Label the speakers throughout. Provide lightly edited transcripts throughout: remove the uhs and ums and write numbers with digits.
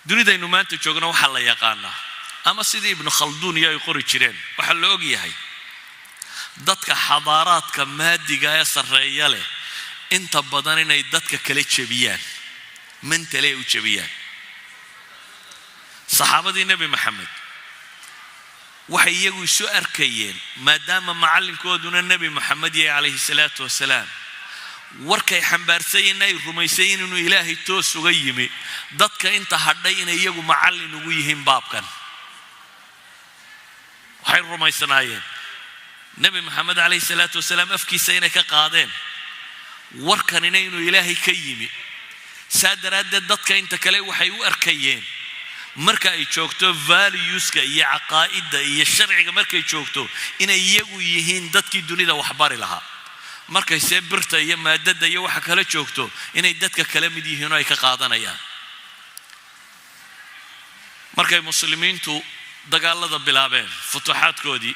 Speaker 1: Dunidaynu maanta joogno waxaa la yaqaanaa, ama sidii Ibnu Khalduun iyo ay qori jireen, waxaa la og yahay dadka xadaaraadka maadiga ee sarreeya leh inta badan inay dadka kala jebiyaan, mentally ay u jebiyaan. Saxaabadii Nebi Maxamed waxay iyagu isu arkayeen, maadaama macallinkooduna Nebi Moxamed yahay calayhi salaatu wasalaam, warkay xambaarsayiin ay rumaysayiin inuu Ilaahay toos uga yimi, dadka inta hadhay inay iyagu macallin ugu yihiin baabkan. Waxay rumaysnaayeen Nebi Moxamed calayhi salaatu wasalaam afkiisa inay ka qaadeen warkanina inuu Ilaahay ka yimi. Saa daraaddeed dadka inta kale waxay u arkayeen, marka ay joogto valueska iyo caqaa'idda iyo sharciga markay joogto, inay iyagu yihiin dadkii dunida waxbari lahaa. Markay see birta iyo maadada iyo waxa kala joogto, inay dadka kala mid yihiin oo ay ka qaadanayaan. Markay Muslimiintu dagaalada bilaabeen, futuuxaadkoodii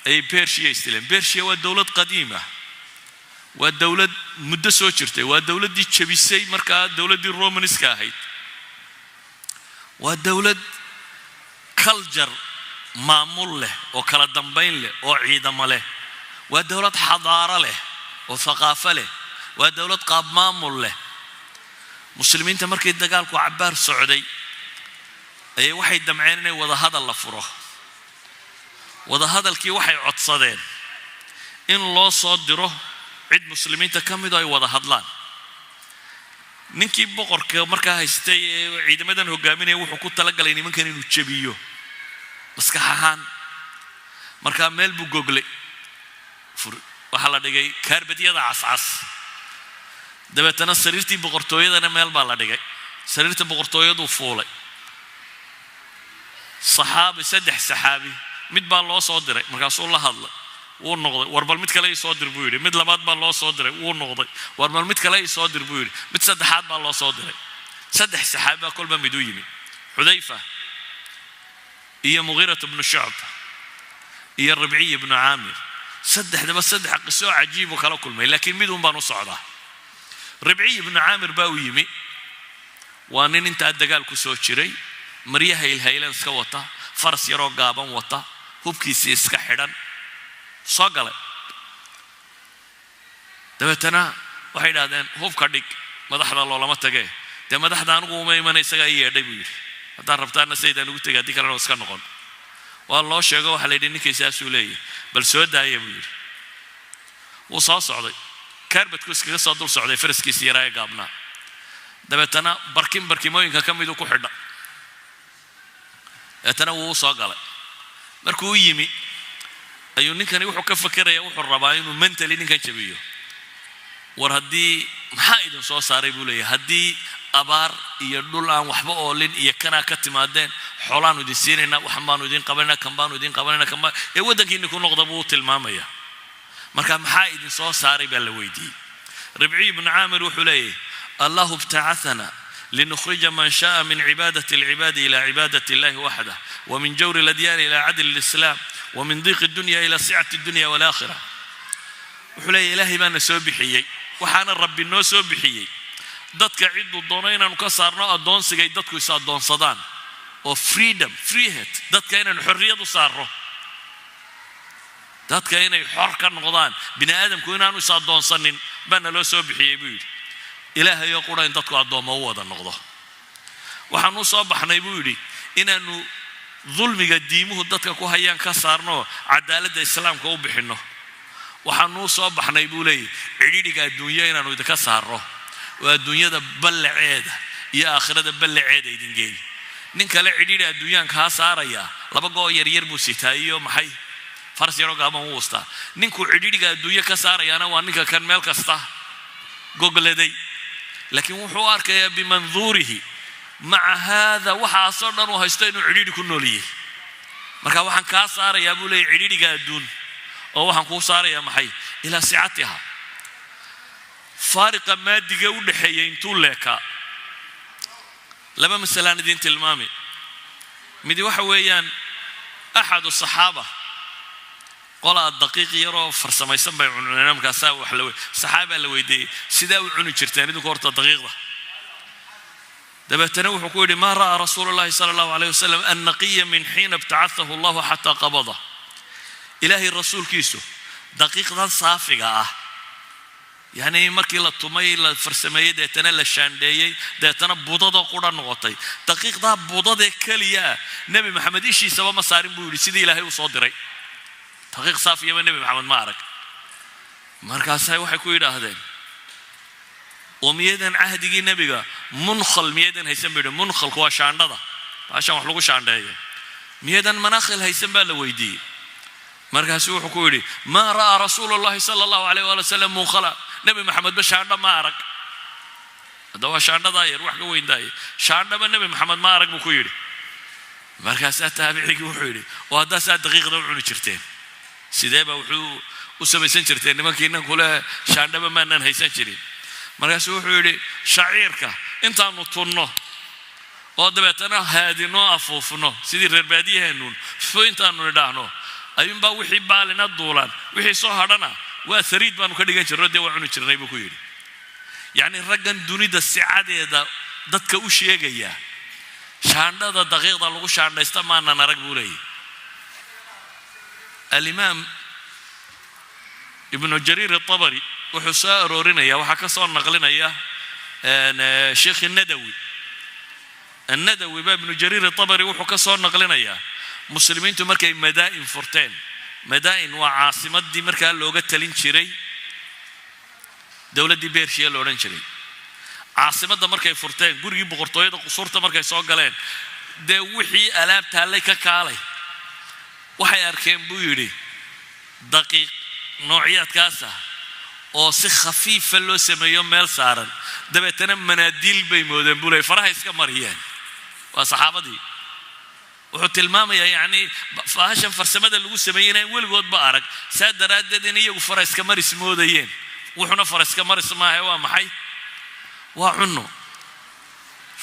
Speaker 1: ayay Bershiya istileen. Bershiya waa dowlad qadiima, waa dowlad muddo soo jirtay, waa dowladdii jebisay markaa dowladdii Romanska ahayd, waa dowlad culture maamul leh oo kala dambayn leh oo ciidamo leh, waa dowlad xadaaro leh oo thaqaafo leh, waa dowlad qaab maamul leh. Muslimiinta markii dagaalku cabbaar socday ayay waxay damceen inay wadahadal la furo. Wadahadalkii waxay codsadeen in loo soo diro cid Muslimiinta ka midoo ay wada hadlaan. Ninkii boqorka markaa haystay ee ciidamadan hogaaminaya wuxuu ku talagalay nimankan inuu jebiyo maskax ahaan. Markaa meel buu goglay, waxaa la dhigay kaarbadyada cascas. Dabeetana sariirtii boqortooyadana meel baa la dhigay. Sariirta boqortooyaduu fuulay. Saxaabi, saddex saxaabi mid baa loo soo diray. Markaasuu la hadlay, wuu noqday. "War bal mid kale ii soo dir," buu yidhi. Mid labaad baa loo soo diray, wuu noqday. "War bal mid kale ii soo dir," buu yidhi. Mid saddexaad baa loo soo diray. Saddex saxaabi baa kolba mid u yimi: Xudayfa iyo Mugiirat bnu Shucb iyo Ribciy ibnu Caamir. Saddexdaba saddex qisoo cajiibu kala kulmay, laakiin mid un baan u socdaa. Ribciy ibnu Caamir baa u yimi. Waa nin intaa dagaal ku soo jiray, marya haylhaylan iska wata, faras yaroo gaaban wata, hubkiisii iska xidhan, soo galay. Dabeetana waxay idhahdeen, "Hubka dhig, madaxda loolama tagee." "Dee madaxda anigu uma imana, isagaa ii yeedhay," buu yidhi. "Haddaan rabtaana saydaan ugu tegay, haddii kalena iska noqon." Waa loo sheego, waxaa la yidhi, "Ninkii saasuu leeyahy, bal soo daaya," buu yidhi. Wuu soo socday, kaarbadku iskaga soo dul socday faraskiisii yaraa ee gaabnaa. Dabeetana barkin barkimooyinka ka miduu ku xidha. Dabeetana wuu u soo galay. Markuu u yimi ayuu ninkani wuxuu ka fakeraya, wuxuu rabaa inuu mentally ninkan jabiyo. "War haddii maxaa idin soo saaray?" buu leeyahay. "Haddii abaar iyo dhul aan waxba oolin iyo kanaa ka timaadeen, xoolaanu idin siinaynaa, waxan baanu idin qabanayna, kan baanu idin qabanayna, kan baa ee waddankiinni ku noqda," buu u tilmaamaya. "Marka maxaa idin soo saaray?" baa la weydiiyey. Ribciy ibnu Caamir wuxuu leeyahay, "الله ابتعثنا لنخرج من شاء من عبادة العباد إلى عبادة الله وحده، ومن جور الأديان إلى عدل الإسلام، ومن ضيق الدنيا إلى سعة الدنيا والآخرة." Wuxuu leeyahy, "Ilaahay baana soo bixiyey, waxaana Rabbi noo soo bixiyey dadka cidduu doono inaanu ka saarno addoonsigay dadku is addoonsadaan, oo freedom, Freiheit, dadka inaanu xorriyad u saarno, dadka inay xor ka noqdaan, bini aadamku inaanu is addoonsanin baana loo soo bixiyey," buu yidhi. "Ilaahayoo qura in dadku addoommo u wada noqdo waxaanu soo baxnay," buu yidhi, "inaannu dulmiga diimuhu dadka ku hayaan ka saarno, cadaaladda Islaamka u bixinno. Waxaanuu soo baxnay," buu leeyahy, "cidhidhiga adduunya inaannu idinka saarno oo adduunyada ballaceeda iyo aakhirada ballaceeda idin geeyo." Nin kale cidhidhi adduunyaan kaa saaraya, laba goo yaryar buu sitaa iyo maxay, faras yaroo gaaban u wastaa. Ninkuu cidhidhiga adduunyo ka saarayaana waa ninka kan meel kasta gogladay, laakiin wuxuu u arkayaa بمنظوره مع هذا waxaasoo dhan uu haysto inuu cidhidhi ku nooliyey. "Marka waxaan kaa saarayaa," buu leeyay, "cidhidhiga adduun, oo waxaan kuu saarayaa maxay, إلى سعتها." Faariqa maadiga u dhexeeya intuu leekaa, laba masalaan idiin tilmaami. Midi waxa weeyaan, أحد الصحابة qolaa daqiiq yaroo farsamaysan bay cuneen. Markaasaa wax la saxaabaa la weydiiyey, "Sidaa u cuni jirteen idinku horta daqiiqda?" Dabeetana wuxuu ku yidhi: "Maa ra'aa rasuulu llahi sala allahu alayh wasalam annaqiya min xiina ibtacahahu Allahu xataa qabada." Ilaahay rasuulkiisu daqiiqdan saafiga ah, yacni markii la tumay, la farsameeyey, deetana la shaandheeyey, deetana budadoo qura noqotay, daqiiqdaa budadee keliya ah Nebi Maxamed ishiisaba ma saarin, buu yidhi, sidii Ilaahay u soo diray. Daqiiq saafiyaba Nebi Maxamed ma arag. Markaasay waxay ku yidhaahdeen: "Oo miyadan cahdigii nebiga munkhal miyadan haysan?" buu yidhi. Munkhalku waa shaandhada, baashan wax lagu shaandheeyo. "Miyadan manakhil haysan?" baa la weydiiyey. Markaasuu wuxuu ku yidhi: "Maa ra'aa rasuulu llahi sala allahu alayh waali wasalam munkhala." Nebi Maxamedba shaandho ma arag. Hadda waa shaandhadaa yar, wax ka weyndaaye, shaandhaba Nebi Maxamed ma arag, buu ku yidhi. Markaasaa taabicigii wuxuu yidhi: "Oo haddaasaa daqiiqda u cuni jirteen, sidee baa wuxuu u samaysan jirteen nimankiinan kule shaandhaba maanaan haysan jirin?" Markaasuu wuxuu yidhi: "Shaciirka intaanu tunno oo dabeetana haadino, afuufno sidii reer baadiyaheennuun fo intaanu nidhaahno, ayuunbaa wixii baalina duulaan, wixii soo hadhana waa sariid baanu ka dhigan jirno, dee waa cuni jirnay," buu ku yidhi. Yacni raggan dunida sicadeeda dadka u sheegaya, shaandhada daqiiqda lagu shaandhaysta maanan arag, buu leeyahy. Alimaam Ibnu Jariir atabari wuxuu soo aroorinaya, waxaa ka soo naqlinaya Sheikh Nadawi. Annadawi baa Ibnu Jariir atabari wuxuu ka soo naqlinayaa muslimiintu markay Madaa'in furteen. Madaa'in waa caasimaddii markaa looga talin jiray dowladdii Bershiya la odhan jiray. Caasimadda markay furteen, gurigii boqortooyada, qusuurta markay soo galeen, dee wixii alaab taallay ka kaalay, waxay arkeen, buu yidhi, daqiiq noocyaadkaas ah oo si khafiifa loo sameeyo meel saaran. Dabeetana manaadiil bay moodeen, buu ley, faraha iska mariyeen. Waa saxaabadii. Wuxuu tilmaamayaa, yacni, faashan farsamada lagu sameeyey inaan weligoodba arag, saa daraaddeed in iyagu fara iska maris moodayeen. Wuxuna fara iska maris maaha. Waa maxay? Waa cunno.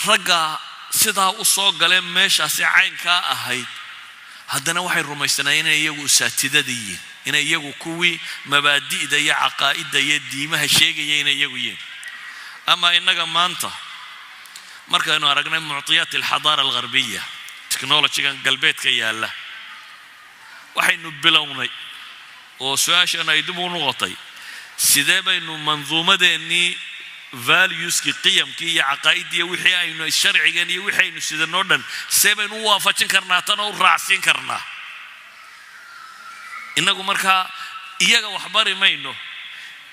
Speaker 1: Ragga sidaa u soo galeen meeshaasi caynkaa ahayd, haddana waxay rumaysanaayeen inay iyagu usaatidada yihiin, inay iyagu kuwii mabaadi'da iyo caqaa'idda iyo diimaha sheegaya inay iyagu yihiin. Ama innaga maanta markaynu aragnay muctiyaat alxadaara algharbiya, technologygan galbeedka yaalla, waxaynu bilownay oo su-aashan ay dib u noqotay: sidee baynu manduumadeennii, valueskii, qiyamkii iyo caqaa'idii iyo wixii aynu sharcigan iyo wixii aynu sidanoo dhan, see baynu u waafajin karnaa tan oo u raacsiin karnaa? Innagu markaa iyaga wax bari mayno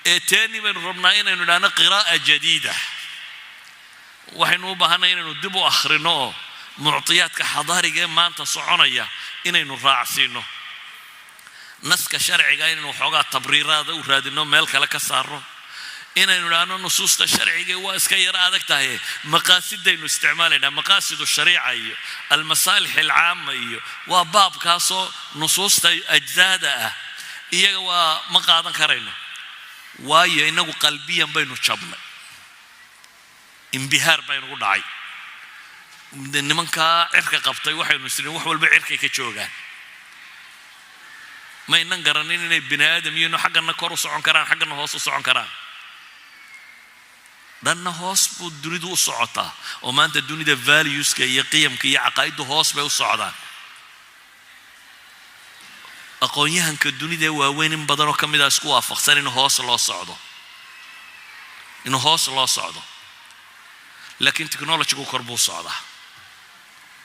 Speaker 1: ee teeni baynu rabnaa inaynu idhaahno qiraa'a jadiida. Waxaynu u baahanay inaynu dib u akhrino oo muctiyaadka xadaariga ee maanta soconaya inaynu raacsiino naska sharciga, inaynu waxoogaa tabriiraada u raadino, meel kale ka saarno, inaynu idhaahno nusuusta sharciga waa iska yaro adag tahay, maqaasidaynu isticmaalaynaa, maqaasidu shariica iyo almasaalix alcaama iyo waa baabkaasoo nusuusta ajzaada ah iyaga waa ma qaadan karayno, waayo inagu qalbiyan baynu jabnay, imbihaar baynugu dhacay. Nimankaa cirka qabtay waxaynu isniin wax walba cirkay ka joogaan. Maynan garanin inay bini aadam yihiin oo xaggana kor u socon karaan, xaggana hoos u socon karaan. Dhanna hoos buu dunidu u socotaa, oo maanta dunida valueska iyo qiyamka iyo caqaa'iddu hoos bay u socdaan. Aqoon-yahanka dunida ee waaweyn in badanoo ka mida isku waafaqsan in hoos loo socdo, in hoos loo socdo. Laakiin technologygu kor buu socdaa,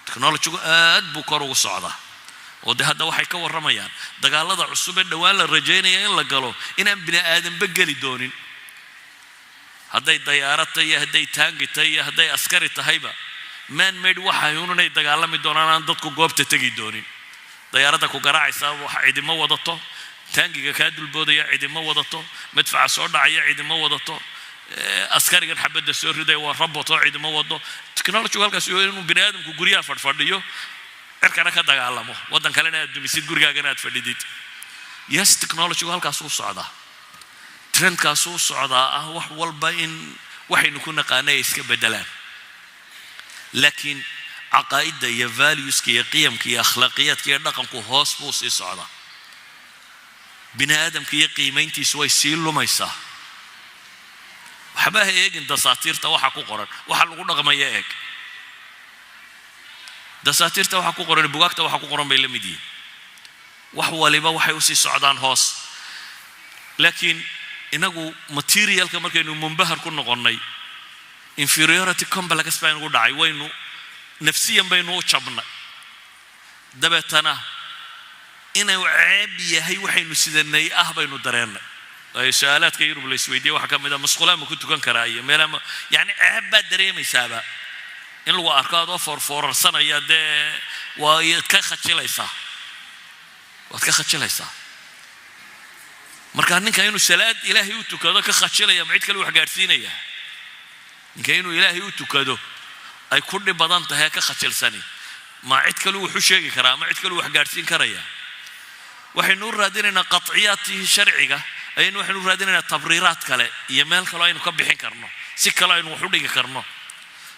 Speaker 1: technologygu aad buu kor ugu socdaa, oo dee hadda waxay ka warramayaan dagaalada cusub ee dhowaan la rajaynaya in la galo inaan bini aadanba geli doonin, hadday dayaarad tahay iyo hadday taangi tahay iyo hadday askari tahayba. Man made waxay un inay dagaalami doonaan, aan dadku goobta tegi doonin. Dayaaradda ku garaacaysaa wax cidimo wadato, taangiga kaa dulboodaya cidimo wadato, madfaca soo dhacaya cidimo wadato, askarigan xabadda soo ridaya waa robot oo cidimo wado. Technologygu halkaas inuu bini aadamku guryaha fadhfadhiyo, cirkana ka dagaalamo, waddan kalena aad dumisid, gurigaagana aad fadhidid. Yes, technologygu halkaasuu socdaa, trendkaasuu socdaa ah wax walba in waxaynu ku naqaanay ay iska beddelaan. Laakiin caqaa'idda iyo valueska iyo qiyamka iyo akhlaaqiyaadka iyo dhaqanku hoos buu sii socdaa. Bini aadamka iyo qiimayntiisu way sii lumaysaa. Waxba ha eegin dasaatiirta waxa ku qoran, waxa lagu dhaqmaya eeg. Dasaatiirta waxaa ku qoran, bugaagta waxaa ku qoran bay la mid yihiin. Wax waliba waxay usii socdaan hoos, laakiin inagu materialka markaynu munbahar ku noqonnay, inferiority complex baa inagu dhacay. Waynu nafsiyan baynu u jabnay. Dabeetana inuu ceeb yahay waxaynu sidanay ah baynu dareennay. Waayo, su-aalaadka Yurub la isweydiiyey waxaa ka mid a masqulaa ma ku tukan karaa iyo meelaa, yani ceeb baad dareemaysaaba in lagu arko adoo foorfoorarsanaya. Dee waa ka khajilaysaa, waad ka khajilaysaa. Marka ninka inuu salaad Ilaahay u tukado ka khajilaya, ma cid kale wax gaadhsiinaya? Ninka inuu Ilaahay u tukado ay ku dhib badan tahay, ka khajilsani, ma cid kale wuxu sheegi karaa ama cid kale wax gaadhsiin karaya? Waxaynu u raadinaynaa qaطciyaadtii sharciga ayaynu, waxaynu u raadinaynaa tabriiraad kale iyo meel kaloo aynu ka bixin karno, si kaloo aynu wax u dhigi karno.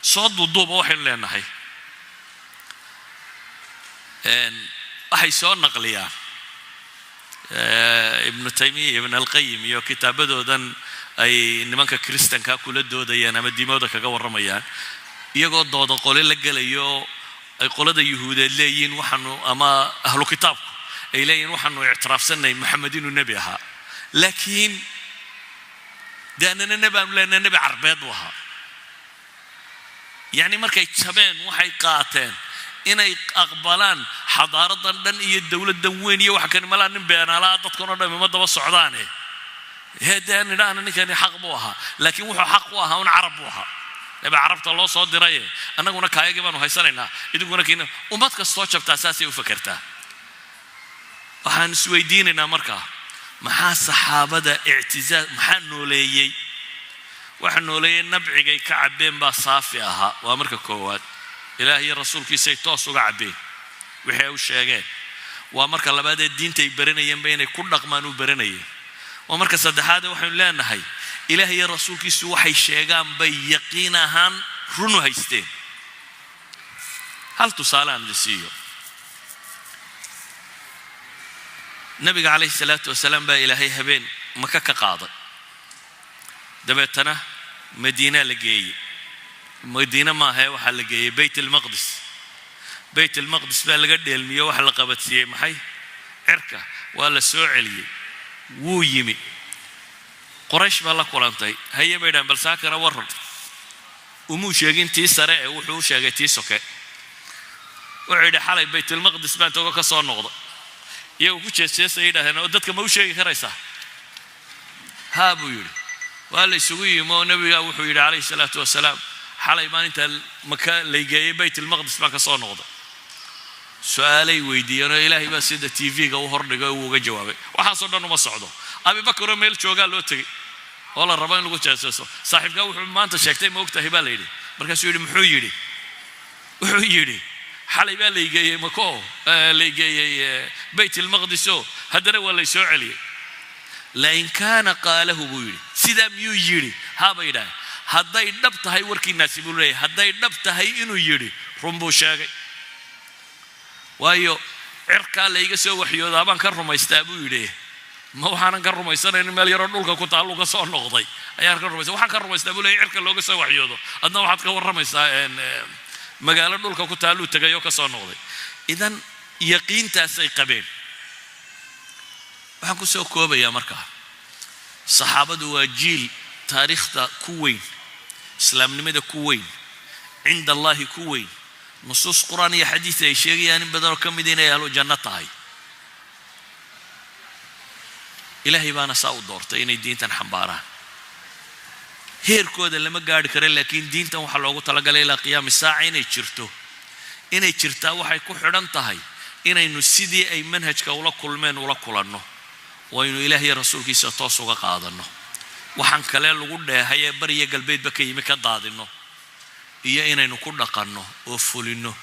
Speaker 1: Soo duuduuba, waxaynu leenahay, waxay soo naqliyaan Ibnu Taymiya, Ibn Alqayim iyo kitaabadoodan ay nimanka Kristanka kula doodayaan ama diimooda kaga warramayaan, iyagoo dooda qole la gelayo ay qolada Yuhuudeed leeyihiin waxaanu, ama ahlu kitaabku ay leeyihiin, waxaanu ictiraafsannahay Maxamed inuu nebi ahaa, laakiin dee annana nebi aanu leenahay, nebi Carbeed buu ahaa. Yacni markay jabeen, waxay qaateen inay aqbalaan xadaaradan dhan iyo dowladdan weyn iyo waxa kani malaa nin beenaalaa, dadkan oo dhami ma daba socdaane. Hee, dee nidhaahna ninkani xaq buu ahaa, laakiin wuxuu xaq u ahaa un Carab buu ahaa, nebi Carabta loo soo diraye, annaguna kaayagii baanu haysanaynaa, idinkuna kiina. Ummad kastoo jabtaa saasay u fakertaa. Waxaan isweydiinaynaa markaa, maxaa saxaabada ictizaaz, maxaa nooleeyey? Waxa nooleeyey nabcigay ka cabbeen baa saafi ahaa. Waa marka koowaad, Ilaah iyo rasuulkiisay toos uga cabbeen wixii ay u sheegeen. Waa marka labaadee, diintay baranayeenba inay ku dhaqmaan u baranayeen. Waa marka saddexaadee, waxaynu leenahay Ilaah iyo rasuulkiisu waxay sheegaan bay yaqiin ahaan runu haysteen. Hal tusaale aan idin siiyo. Nabiga calayhi salaatu wasalaam baa Ilaahay habeen Maka ka qaaday, dabeetana Madiina la geeyey. Madiine maahae, waxaa la geeyey Bayt almaqdis. Bayt almaqdis baa laga dheelmiyo, waxa la qabadsiiyey maxay? Cirka. Waa la soo celiyey, wuu yimi. Qoraysh baa la kulantay. Haye, bay dhahan, bal saakana warran. Umuu sheegin tii sare ee wuxuu u sheegay tii soke. Wuxuu yidhi, xalay Baytulmaqdis baan togo ka soo noqday. Iyagu ku jeesjeesay yidhahdeen, oo dadka ma u sheegi karaysaa? Haa, buu yidhi. Waa la isugu yimi oo nebiga wuxuu yidhi calayhi salaatu wasalaam, xalay baan intaa Maka laygeeyey Baytulmaqdis baan ka soo noqday. Su-aalay weydiiyeen oo Ilaahay baa sida TV-ga u hordhigay oo uu uga jawaabay. Waxaasoo dhan uma socdo. Abibakar oo meel joogaa loo tegey oo la rabo in lagu jeeseeso. Saaxiibkaa wuxuu maanta sheegtay ma ogtahay, baa la yidhi. Markaasuu yidhi, muxuu yidhi? Wuxuu yidhi, xalay baa laygeeyey Mako, laygeeyey Bayt ilmaqdiso, haddana waa lay soo celiyey. Lain kaana qaalahu, buu yidhi, sidaa miyuu yidhi? Haa, bay yidhaaheen. Hadday dhab tahay warkiinaasi, buu leeyahay, hadday dhab tahay inuu yidhi, run buu sheegay, waayo cirkaa layga soo waxyoodaa baan ka rumaystaa, buu yidhi. Ma waxaanan ka rumaysanaynin meel yaroo dhulka ku taallu ka soo noqday ayaan ka rumaysan? Waxaan ka rumaystaa, buu leeyahy, cirka looga soo waxyoodo, adna waxaad ka warramaysaa magaalo dhulka ku taalluu tegay oo ka soo noqday. Idan yaqiintaasay qabeen. Waxaan ku soo koobayaa markaa, saxaabadu waa jiil taariikhda ku weyn, islaamnimada ku weyn, cinda Allahi ku weyn. Nusuus Qur-aan iyo xadiis ay sheegayaan in badanoo ka mid inay ahlu janno tahay. Ilaahay baana saa u doortay inay diintan xambaaraan. Heerkooda lama gaari karo, laakiin diintan waxaa loogu talagalay ilaa qiyaami saaca inay jirto. Inay jirtaa waxay ku xidhan tahay inaynu sidii ay manhajka ula kulmeen ula kulanno, oo aynu Ilaah iyo rasuulkiisa toos uga qaadanno, waxaan kale lagu dheehay ee bariya galbeedba ka yimi ka daadinno, iyo inaynu ku dhaqanno oo fulinno,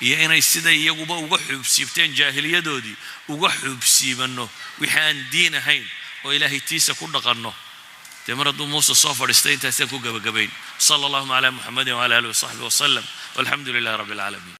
Speaker 1: iyo inay siday iyaguba uga xuubsiibteen jaahiliyadoodii uga xuubsiibanno wixii aan diin ahayn, oo Ilaahay tiisa ku dhaqanno. Dee mar hadduu Muuse soo fadhiistay, intaasaan ku gebagabayn. Sala allahuma calaa Muxamedin wcala alihi wasaxbi wasalam, walxamdu lilahi rabbi alcaalamiin.